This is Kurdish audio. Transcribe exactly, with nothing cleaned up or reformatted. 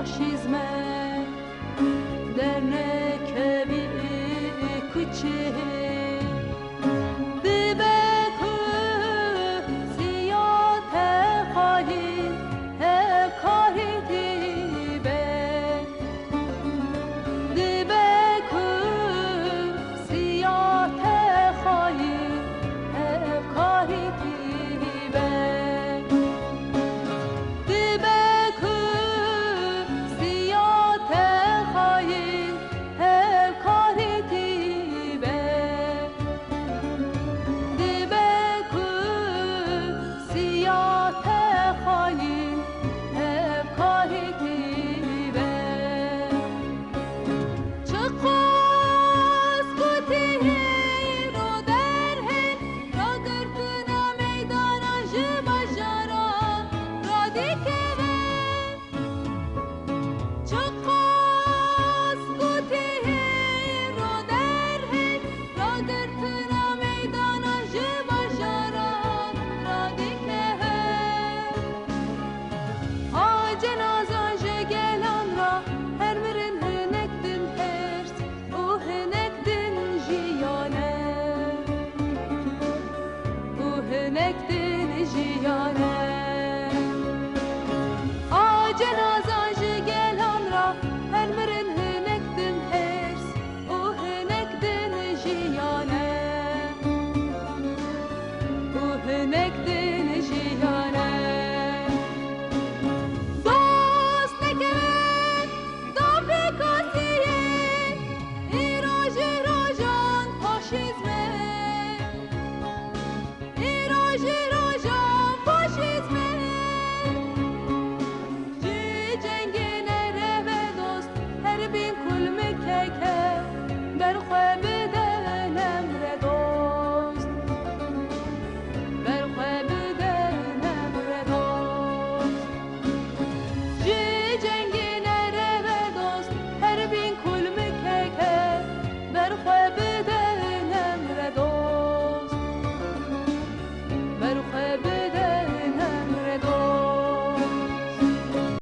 Faşîzme dernekevî kuçê dibe ku siyate xayî hevkarî dibe. Dibe ku siyate xayî hevkarî dibe. Dibe ku siyate xayî hevkarî dibe. Dibe ku siyate xayî hevkarî dibe. Çiqas ku tihê îro derhêl, ragirtina meydana ji bajara radikeve. Çiqas ku tihê îro derhêl, ragirtina meydana ji bajara radikeve. A cenaza ji gelan ra her mirin hinek din hêrs û hinek din jiyan e. Û hinek din jiyan e. A cenaza ji gelan ra her mirin hinek din hêrs û hinek din jiyan e. Û hinek din jiyan e. Dost nekeve da pêkasiyê, îro jî rojan faşîzm e. Îro jî rojan faşîzm e. Ji cengê nereve dost, her bin kulmikeke berxwe